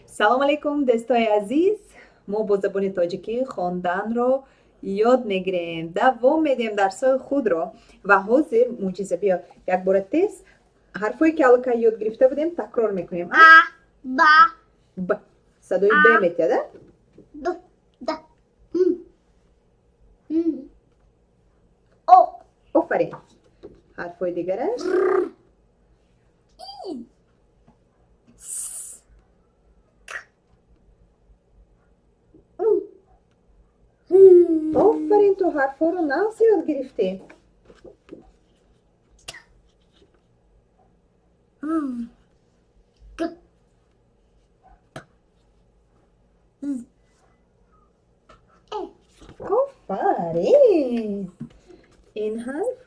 Салом алейкум, дӯстои азиз! Мо бо забони тоҷикӣ хонданро ёд мегирем, давом медиҳем дарсҳои худро. Ва ҳозир, Муъҷиза, биё, якбора тез ҳарфҳое, ки аллакай ёд гирифта будем, такрор мекунем. А, Б, Б, садои Б метиҳад, а? Д, Д, М, М, О, Офарин! Ҳарфҳои дигараш? И, С, К, У, Ҳ. Офарин, ту ҳарфҳоро нағз ёд гирифтӣ. В, Г, П, З, Э. Офарин! Ин ҳарф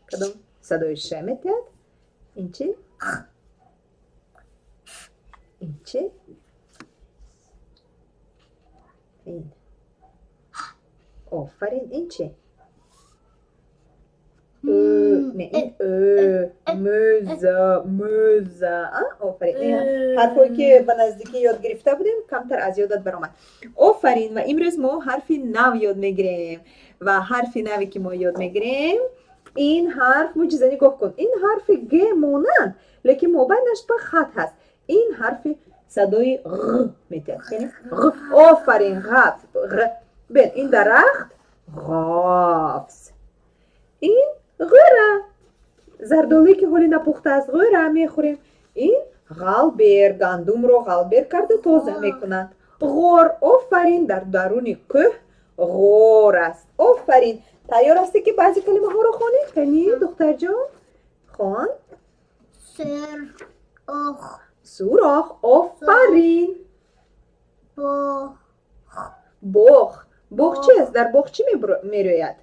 кадом садои ш метиҳад? Ин чи? Ин чи? Ин, офарин! Ин чи? Ө, не, ин ө, мӯза, мӯза. Офарин! Ҳарфҳое, ки ба наздикӣ ёд гирифта будем, камтар аз ёдат баромад. Офарин! Ва имрӯз мо ҳарфи нав ёд мегирем. Ва ҳарфи наве, ки мо ёд мегирем, ин ҳарф, Муъҷиза, нигоҳ кун, ин ҳарфи г монанд, лекин мобайнаш ба хат ҳаст. Ин ҳарфи садои ғ метиҳад, яъне ғ. Офарин, ғаф, ғ. Бин, ин дарахт ғафс, ин ғӯра, зардоле, ки ҳоли напухтааст, ғӯра мехӯрем. Ин ғалбер, гандумро ғалбер карда тоза мекунанд. Ғор, офарин, дар даруни кӯҳ ғор аст. Офарин! Тайёр ҳастӣ, ки баъзе калимаҳоро хонӣ? Кани, духтарҷон, хон. Сыр, ох, Сурох, офарин. Бо, Боғ. Боғ чи аст? Дар боғ чӣ мерӯяд?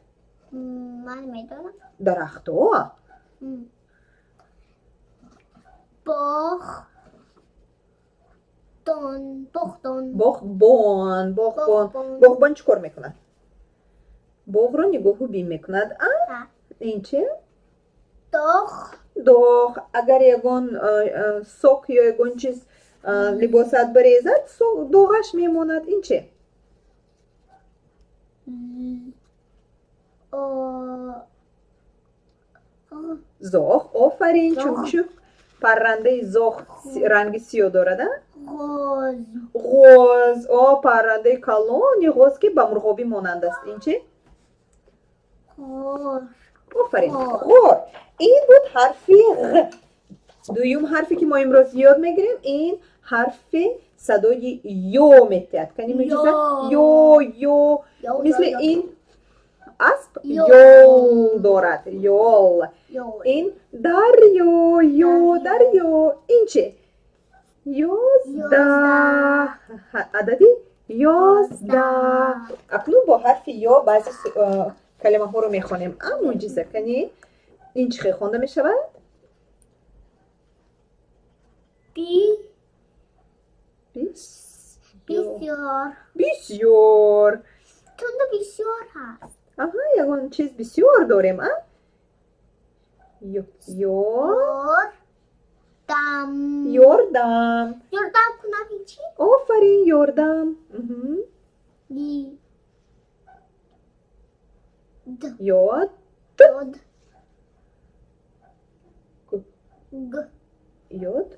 Ман медонам. Дарахтҳо. Боғ, дон, боғдон. Боғбон, боғбон. Боғбон. Боғбон чӣ кор мекунад? Боғро нигоҳу бин мекунад, а? А. Ин чи? Доғ. Доғ. Агар ягон сок ё ягон чиз либосат барезад, доғаш мемонад. Ин чи? Л, О, Ғ, Зоғ, офарин. Зоғ. Чумчуқ, паррандаи зоғ ранги сиёҳ дорад, а? Ғоз. Ғоз, о, паррандаи калони ғоз, ки ба мурғобӣ монанд аст. Ин чи? Ғор. Офарин. Ғор. Ғор. Ин буд ҳарфи ғ. Дуюм ҳарфе, ки мо имрӯз ёд мегирем, ин ҳарфи садои ё метиҳад. Кани, Муъҷиза? Ё. Ё, ё. Ё, Мисли ё, ё. ин асп Ёл. ёл дорад, ёл. Ё. Ин дарё, ё, дарё. Ин чи? 11, адади 11. Акнун бо ҳарфи ё баъзе калимаҳоро мехонем, а, Муъҷиза? Кани, ин чӣ хел хонда мешавад? Би, Бис. Бисёр. Бисёр. Тунда бисёр ҳаст. Аҳа, ягон чиз бисёр дорем, а? Ё, ё. Ёр. Дам. Ёрдам. Ёрдам кунам, ин чӣ? Офарин, ёрдам. Ни. Д. Ёд. Ёд. Г. Г. Ёд.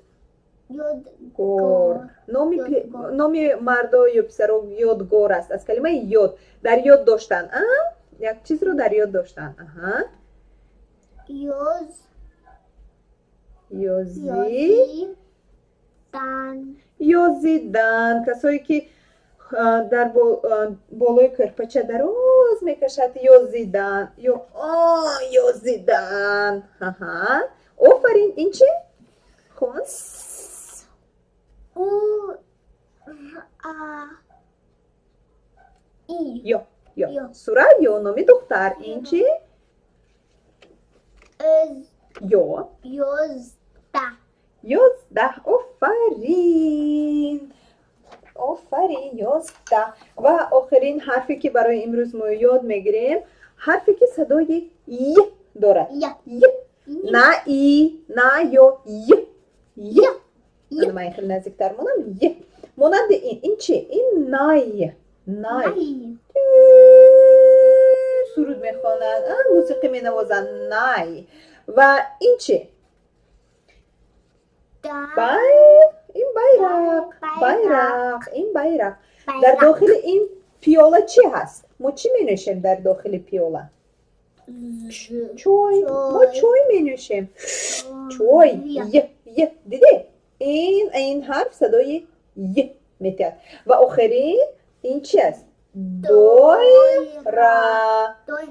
Ёд. Гор. Номи Ёдгор. Номи мардо ё писаро Ёдгор аст, аз калимаи ёд, дар ёд доштан, а, як чизро дар ёд доштан. Аҳа. Ёз. Ёзи. Ёзи. Дан. Ёзидан, касое ки дар болои кӯрпача дароз мекашад, ёзидан ё ёзидан. Аҳа, офарин! Ин чи? Хон. С. У. Р. А. И. Ё, ё. Ё. Сурайё, номи духтар. Ин чи? Өз. Ё. Ёздаҳ. 11, офарин, офарин, 11. Ва охирин ҳарфе, ки барои имрӯз мо ёд мегирем, ҳарфе, ки садои й дорад. Я. Й, на и, на ё, й, й. Ман хеле наздиктар монам. Й. Монанди ин. Ин чи? Ин най. Най. Суруд мехонад, мусиқӣ менавозанд. Най. Ва ин чи? Бай. Ин байрақ. Байрақ. Ин байрақ. Дар дохили ин пиёла чӣ ҳаст? Мо чӣ менӯшем дар дохили пиёла? Чой. Мо чой менӯшем. Чой. Й. Й. Дидед? Ин ҳарф садои й метиҳад. Ва охирин ин чи аст? Дойра.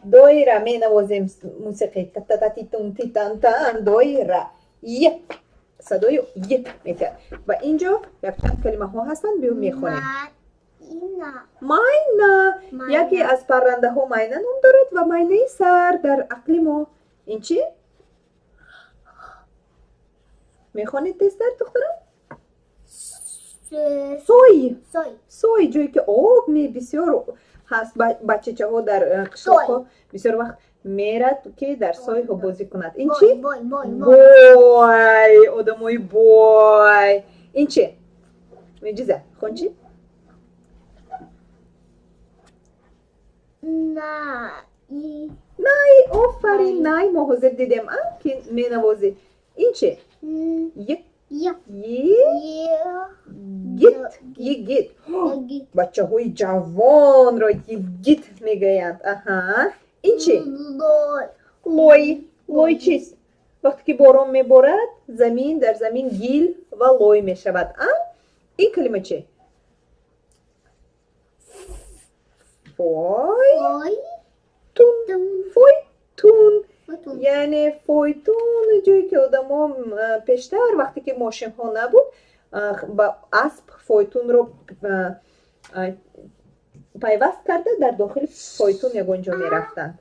Дойра. Менавозем мусиқӣ. Та-та-та-ти-тун, ти-тан-тан. Дойра. Й. Садои й метиҳад. Ва инҷо якчанд калимаҳо ҳастанд, биё мехонем. Майна. Яке аз паррандаҳо майна ном дорад ва майнаи сар дар ақли мо. Ин чи? Мехонед тезтар, духтарам? Сой. Сой, ҷое ки об бисёр ҳаст. Бачачаҳо дар қишлоқҳо бисёр вақт мерад, ки дар сойҳо бозӣ кунад. Ин чи? Бой. Одамои бой. Ин чи? Меҷиза, хон чи? Най. Офарин, най. Мо ҳозир дидем, ки менавозӣ. Ин чи? Й. Йигит. Йигит. Бачаҳои ҷавонро йигит мегӯянд. Аҳа. Ин чи? Лой. Лой чист? Вақте ки борон меборад, замин дар замин гил ва лой мешавад. А? Ин калима чи? Фой. Тун. Фойтун. Яъне фойтун ҷое ки одамо пештар, вақте ки мошинҳо набуд, ба асп фойтунро пайваст карда, дар дохили фойтун ягон ҷо мерафтанд.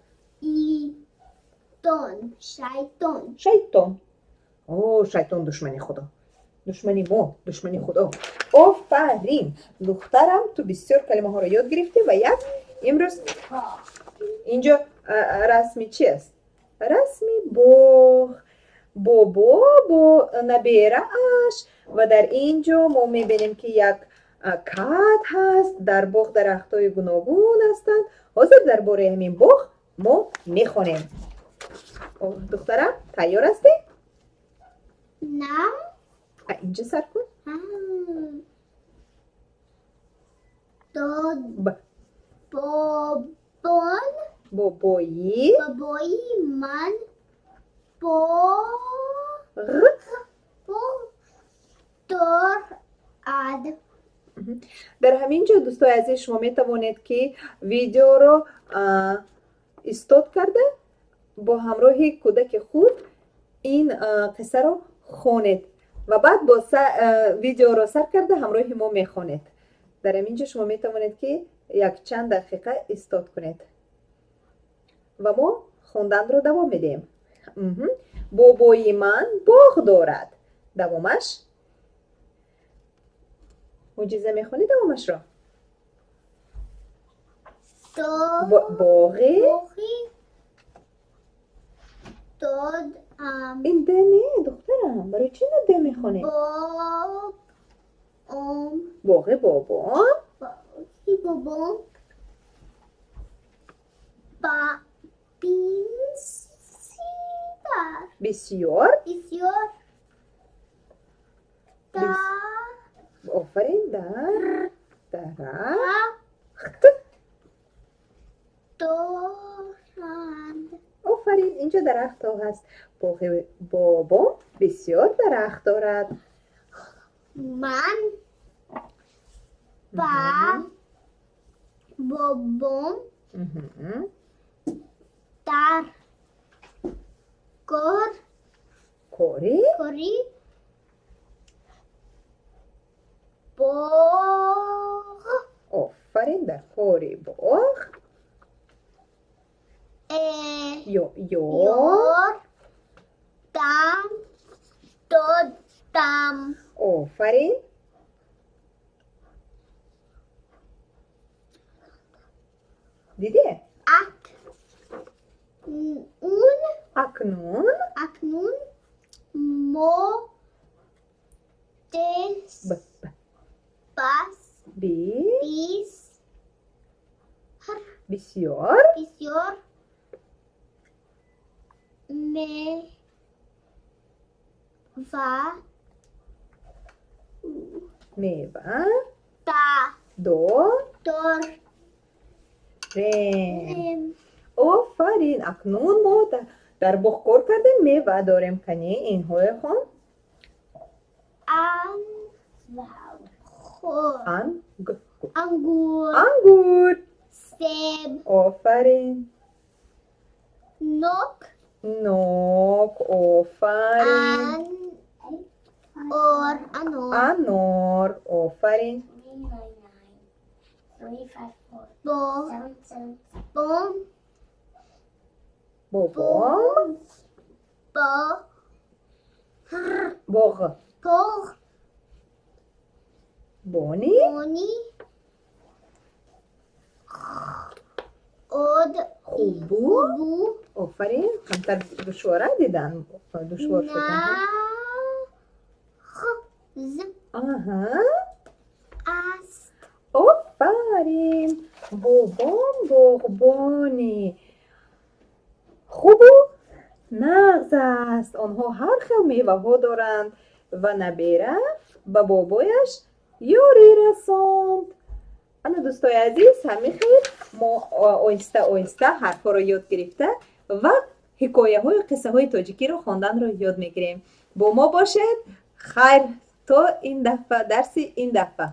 Шайтон. О, шайтон душмани худо. Душмани мо, душмани худо. Офарин! Духтарам, ту бисёр калимаҳоро ёд гирифтӣ ва як имрӯз инҷо расми чи аст? Расми боғ. Бобо бо наберааш ва дар ин ҷо мо мебинем, ки як кат ҳаст. Дар боғ дарахтҳои гуногун ҳастанд. Ҳозир дар бораи ҳамин боғ мо мехонем. Духтарам, тайёр ҳастӣ? На. Инҷа сар кун. Бобон. Бобои. Бобои ман боғ дорад. Дар ҳамин ҷо, дӯстои азиз, шумо метавонед, ки видеоро истод карда, бо ҳамроҳи кӯдаки худ ин қиссаро хонед ва баъд бо видеоро сар карда ҳамроҳи мо мехонед. Дар ҳамин ҷо шумо метавонед, ки якчанд дақиқа истод кунед ва мо хонданро давом медиҳем. Бобои ман боғ дорад. Давомаш, Муъҷиза, мехонӣ давомашро? Боғи ин д не, духтарам, барои чи на д мехонем? Боғи бобом. Бобом бисёр. Бисёр. Офарин, дар дарахт доранд. Офарин, инҷо дарахтҳо ҳаст. Боғи бобом бисёр дарахт дорад. Ман ба бобом дар кор кори кори боғ. Офарин, дар кори боғ. Ё ё ёрдам додам. Офарин. Дидед? Акнун. Акнун. Акнун мо Дес. Б, б. Бас. Би. Бис. Бисёр. Бисёр. Ме. Ва. Мева. Та. До. Дор. Рем. Рем. Офарин. Акнун мо дар боғ кор кардем, мева дорем. Кани, инҳое хон. Ан. Хор. Ан. Г. Ангур. Ангур. Себ. Офарин. Нок. Нок. Офарин. Ан. Ор. Анор. Анор. Офарин. 3, 9, 9, 3, 5, 4, Бо. 7, 7, Бом. Бобом. Бо. Боғ. Пор. Бони. Бони. Од. Хубу. Хубу. Офарин. Камтар душвора дидан, душвор шудан. На. Х. З. Аҳа. Аст. Офарин. Бобом боғбони хубу нағз аст. Онҳо ҳар хел меваҳо доранд ва набера ба бобояш ёрӣ расонд. Ана, дӯстои азиз, ҳамин хел мо оҳиста оҳиста ҳарфҳоро ёд гирифта ва ҳикояҳою қиссаҳои тоҷикиро хонданро ёд мегирем. Бо мо бошед. Хайр, то ин дафъа, дарси ин дафъа.